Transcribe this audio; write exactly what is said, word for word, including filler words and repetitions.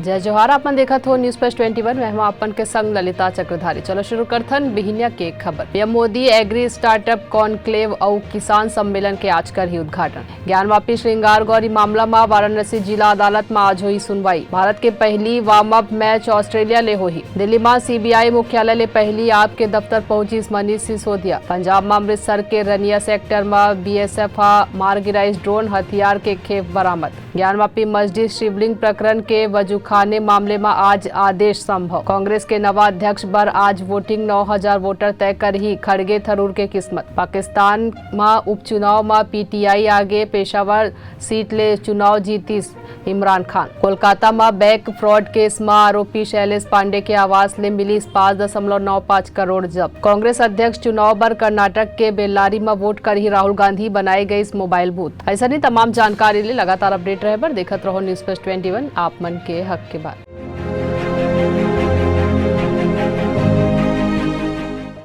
जय जोहार, आप मन देखत हो News Flash twenty one, मैं हूं आप मन के संग ललिता चक्रधारी। चलो शुरू करथन बिहिनिया के खबर। PM Modi agri startup conclave अउ किसान सम्मेलन के आज करही उद्घाटन। ज्ञानवापी श्रृंगार गौरी मामला म वाराणसी जिला अदालत म आज होही सुनवाई। भारत के पहली वार्म अप मैच ऑस्ट्रेलिया ले होही। दिल्ली म सीबीआई मुख्यालय ले पहली आप के दफ्तर पहुंचिस मनीष सिसोदिया। पंजाब म अमृतसर के रनिया सेक्टर म बीएसएफ ह मार गिराइस ड्रोन, हथियार के खेप बरामद। ज्ञानवापी मस्जिद शिवलिंग प्रकरण के वजूखाने मामले म आज आदेश संभव। कांग्रेस के नवा अध्यक्ष बर आज वोटिंग, नौ हजार वोटर तय करही खड़गे थरूर के किस्मत। पाकिस्तान म उपचुनाव म पीटीआई आगे, पेशावर सीट ले चुनाव जीतिस इमरान खान। कोलकाता म बैंक फ्रॉड केस म आरोपी शैलेश पांडे के आवास ले मिलिस पाँच दशमलव नौ पाँच करोड़ जब्त। कांग्रेस अध्यक्ष चुनाव बर कर्नाटक के बेल्लारी म वोट करही राहुल गांधी, बनाए गइस मोबाइल बूथ। अइसने तमाम जानकारी ले लगातार अपडेट रहे बर देखत रहो News Flash twenty one, आप मन के हक के बात।